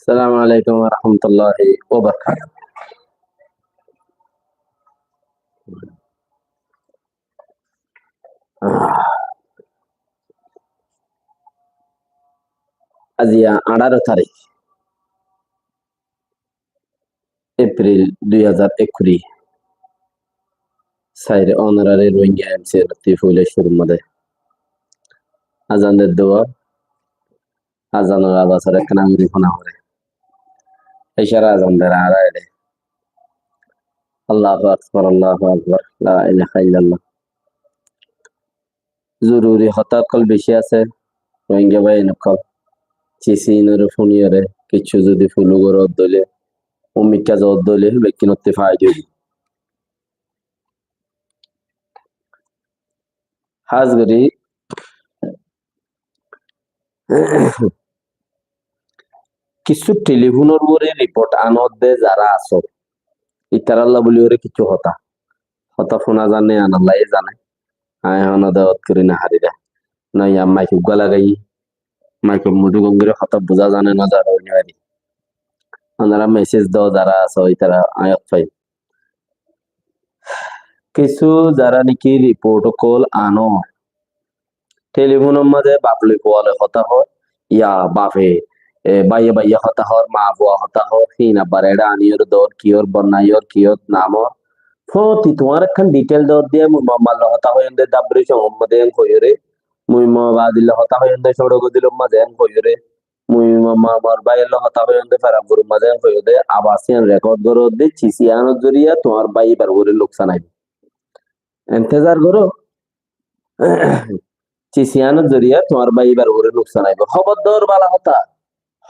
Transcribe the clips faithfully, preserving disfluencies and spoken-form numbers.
Assalamu alaikum warahmatulláhi wabarakátuhu. Aijja añçáro tarík, Epril dui házar ekkuri. Sair onorare Rohingya M C N T foila cúrur mazé azan der dua, azanor abasor ekkán añguri fúna foré. Ecára azan der añára eçé. Allahu Akbar, Allahu Akbar, La ilaha illallah. Zoruri hotá ókkol beci asé, Rohingya bái ókkol. Cicinoré fúniyóre, kessú zodi folo goródde óile, ummikká zoódde óile, bekkúnottú faida óibo. Hás gorí, kessú telifónor uore riport anódde zará asó, itarálla bóli óre kessú hotá. Hotá fúna zane, anólla yé zane. Añí honó dawot gorí nofarír. Noya maik uggúa lagaiyí, maikor muthú gom gorí hotá buzá zane nozane hoói nofarí. Onora mesej do zará asó, itará aññí yót fai. Kessú zará niki riport ókkol anó, telifónor mazé baf loi fua loi hotá hoór, ya bafe, e, báiye báiye hotá hoór, maa fua hotá hoór, híin abbar eçé aniyóre doór, kiyór bonnai ór, kiyór nam ór. Fóti tuáñr ekkán detail doór diyé, mui mammar loi hotá hoiyóm dé, Dabri congor mazé en hoiyóre, mui Mobadil loi hotá hoiyóm dé, Cóço Godilor mazé en hoiyóre, mui ma-, ma-, mammar báiyor loi hotá hoiyóm dé, Feramfuror mazé en hoiyóre, abas yían rekod goródde, cisi anor zoriya tuáñr bái íbar uore nuksan aibó. Entezar goró. Cisi anor zoriya tuáñr bái íbar uore nuksan aibó. Hóbor dór bála hotá.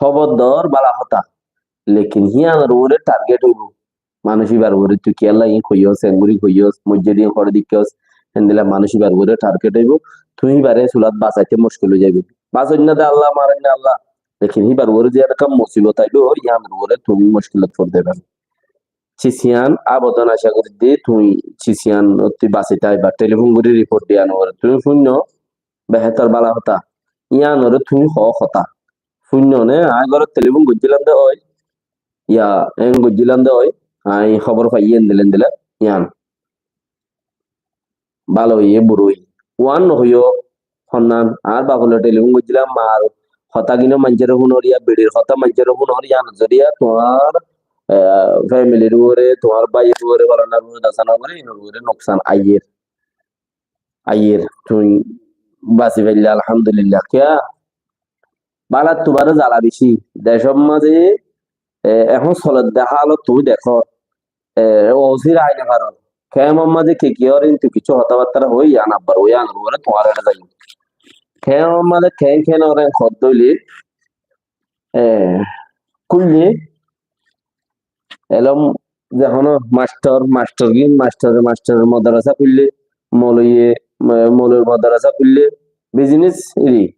Hóbor dór bála hotá. Lekin híanor uore target óibo. Manúic íbar uore tui kiyólla iín hoiyós, engori hoiyós, moijjé de iín hoçé deikkós, héndilla manúic íbar uore target óibo. Tui íbare sulat basaite muckil ói zaibo. Basoinna de Allah, maroinna Allah. Lekin híbar uore ze ekkán musibot aibo, híanor uore tui muckilot fori zaiba. Cisiyan abodon aca gorí de, tui cisiyan ottú basai táiba, telifon gorí riport diyan uore. Tui fúinno, behétor bála hotá. Iyanore tui hoó hotá. Fúinno né, aññí górot telifon goijjílam de ói, ya, en goijjílam de ói, aññí hóbor faiyí endilla endilla, iyan. Bála óiye, bura óiye. Uán nohoiyó, honnán, añár bafolla telifon goijjílam, maar hotá gín ó maincóre fúnor, ya biçir hotá maincóre fúnor, iyan zoriya tuáñr, eh, femilir uore, tuáñr báiyor uore, folanar uore, dasanar uore, inor uore nuksan aiyér. Aiyér, tui basi failla, alhamdulillah. Kiyá? Bálattú baré zala beci. Decór mazé, eh, ehón soler de hálot tui dekó. Eh, osíra ai no faró. Kemor mazé ki ki ór, intú kessú hotábattá hoói, iyan abbar ói, iyanor uore tuáñr eçé zaiyum. Kemor mazé ken ken ór en hoddé óile, eh, kúille, elóm ze honó mastor, mastor gín, mastor, mastor modrasa kúille, mouloye, mo-, mouloir modrasa kúille, business iri.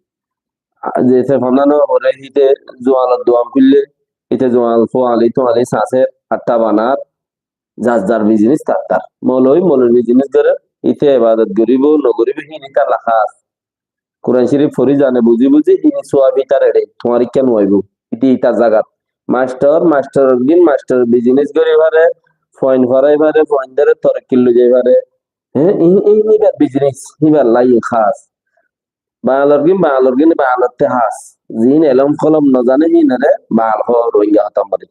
Ze te fonnán ore híte zuanor duan kúille, híte zuan fuañli tuañli sañsé, atta banar, zar zar business tar tar. Mouloi, mouloir business gorer, híte ebadot goribo, no goribo, híin hítalla hás. Kuran Córif fori zane, buzi buzi, híin suwab hítar eçe, tuáñr ikká no aibo. Híte hítar zagat. Mastor, mastor gín mastor business gori fare, fuain forai fare, fuaindore torokkit loi zai fare. Hé, hí-, hí-, híbar business, híbar lai hás. Bañalor gín, bañalor gín, bañalotte hás. Ziín elóm kolom no zane, híinore bañal hoó Rohingya hotár mazé.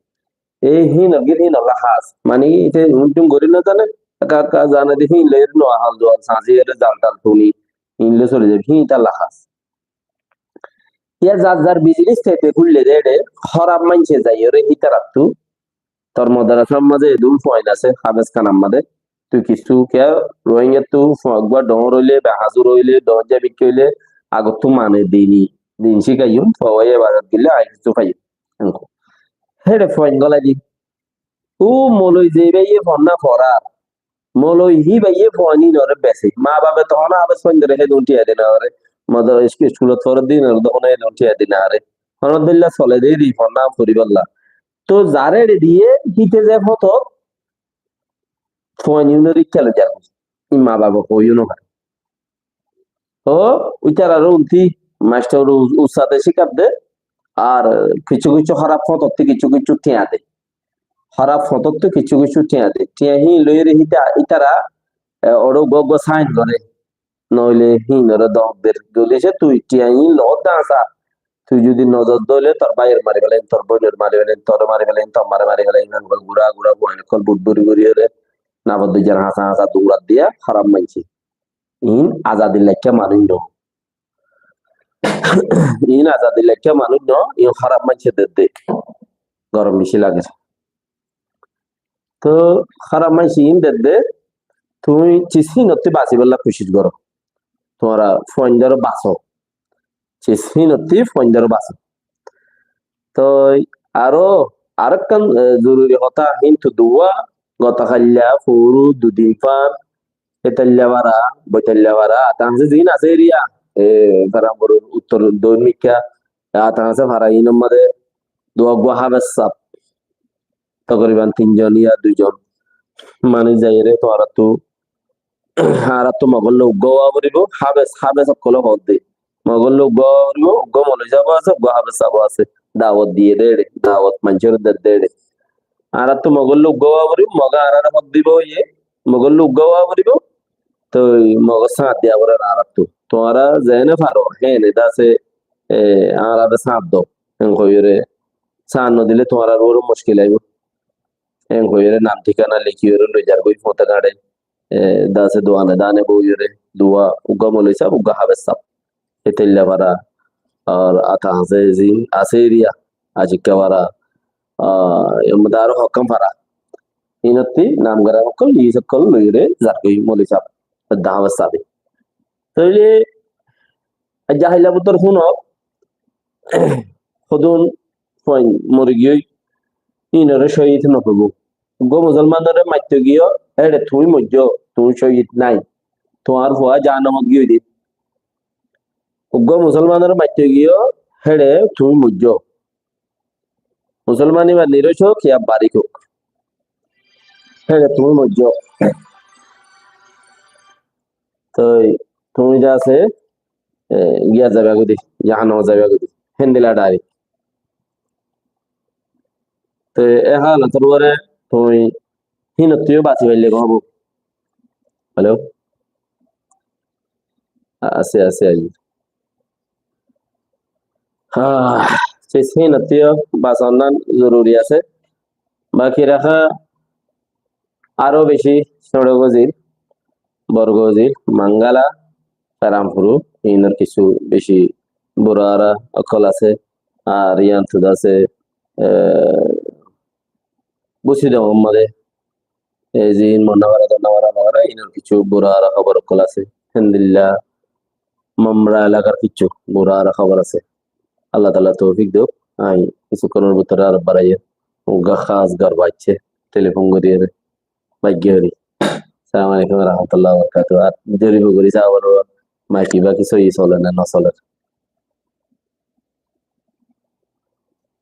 Ei híinor gín híinolla hás. Mani, íte undum gorí no zane, ekka ekka zane de híin loi no ahal dual sañsi ere zal tal tuni, híin loi soli zaibe, híin ítalla hás. Yá zar zar business te te kúille de eçe, hóraf maincé zaiyóre hítarattú. Tor modrasar mazé edún fuain asé, háfez kanar mazé. Tui kissú kiyá Rohingyattu fua uggúa dhoóñr óile, behazur óile, dhoóñr zabikká óile, agottú mane dini, din cíkaiyum, fua uwá ebadot goille aññí kissú faiyum. Héçe fuain gólai di. Ó mouloi ze báiye fonná forar, mouloi hí báiye fuain ínoré bese. Maa bafe toóna háfez fuaindoré hédun thiañ di no fare. Modor-, is-, iskulot foredde ínoré toóna hédun thiañ di no fare. Honó dilla sole de ri fonná foribálla. Tóu zaré eçe diyé, híte ze fótot, fuain ín ore ikká loi zar. Í maa bafe hoói no fare. Ó, ítararé untí, mastor u-, ustade cíkadde, Ar kissú kissú hóraf foñtottú kissú kissú thiañ de. Hóraf foñtottú kissú kissú thiañ de. Thiañ híin loiyóre híta, ítara, e, oçé uggúa uggúa sáin goré. Noóile híinoré dók der. Zodi ecé tui thiañ híin loódde añsá, tui zodi nozor dóile tor báiyoré mari felaiyum, tor bóinoré mari felaiyum, toré mari felaiyum, tore mari felaiyum, gura gura fuain ókkol but buri buri óre, nafot dujjar hañsá hañsá durat diya hóraf maincé. Iín azadi laikká manúic noó. Iín azadi laikká manúic noó, iín hóraf maincé dedde. Gorom bicí lager. Tóu hóraf maincé iín dedde, tuñí cis híinottú basibálla kucíc goró. Tuáñra fuaindóre basó. Cis híinottú fuaindóre basó. Toi aró, arekkán, e, zoruri hotá, híntu duwá, gotokailla, foóru, dui din fán, Etailla fara, Boitailla fara, Atahañsé ziín asé eriya, e, Feramfuror uttor doin mikká, Atahañsé fara iínor mazé duwá uggúa háfes sáb, tokoriban tin zon ya dui zon manúic zaiyóre tuáñrattú, añárattú Mogólla uggúa ówa foribó, háfes, háfes ókkolé hoódde. Mogólla uggúa ówa foribó, uggúa moloi sáb asé, uggúa háfes sáb asé. Dawot diyé dé éçe, dawot maincóre dedde éçe. Añárattú Mogólla uggúa ówa foribó, Mogé añáráre hók dibou óiye, Mogólla uggúa ówa foribó, toi Mogór sáñt diya forer añárattú. Tuáñra zeéne faro, héene dase, e, añáráre sáñt do. Héen hoiyóre, sáñt nodilé tuáñrár uore muckil aibó. Héen hoiyóre nam thíkana lekíyore loizargói fúañte gañçe. E, dase duane dane boiyóre, duwa uggúa moloi sáb, uggúa háfes sáb. Etailla fara, ar Atahañsé ziín asé eriya, Acikká fara, a, yar mazé aró hokkán fara. Iínottú nam gorán ókkol, iís ókkol loiyóre zargói moloi sáb, edde háfes sábe. Tóile aijja hailla bútore fúno, hodún fuain mori giyói, iínoré cóhid nofaibo. Uggúa musolmanoré maitto giyó, héçe tuñí moijjó, tuñí cóhid nái. Tuáñr fua jahannamot giyói de. Uggúa musolmanoré maitto giyó, héçe tuñí moijjó. Musolman íba niróc ók ya barík ók, héçe tuñí moijjó. Toi tuñí de asé, e, giyá zaiba goi de, jahannamot zaiba goi de. Héndilla dhairek. Toi e hálotor uore tuñí hínottú yó basi faille gom óibo. Hello? Asé, asé, aiyó. Ah, cis hínottú yó basonnán zoruri asé. Baki raká aró beci Sóñço Gozir, Bor Gozir, Mangala, Feramfuru, iínor kissú beci burara ókkol asé. Ar yíantu asé, e, Busidongor mazé, e, ziín Monnafara, Donnafara, Nafara, iínor kissú burara hóbor ókkol asé. Héndilla Mamra elakar kissú burara hóbor asé. Allah taala toufik douk, añí kissúkkonor bútore aró baraiyé. Uggúa hás gór baiccé, telefon goríyore baiggé gorí. Assalamu alaikum wa rahmatullahi wa barakatuhu. Ar zorifa gorí saá, maiki baki sóiyi sole né no soler.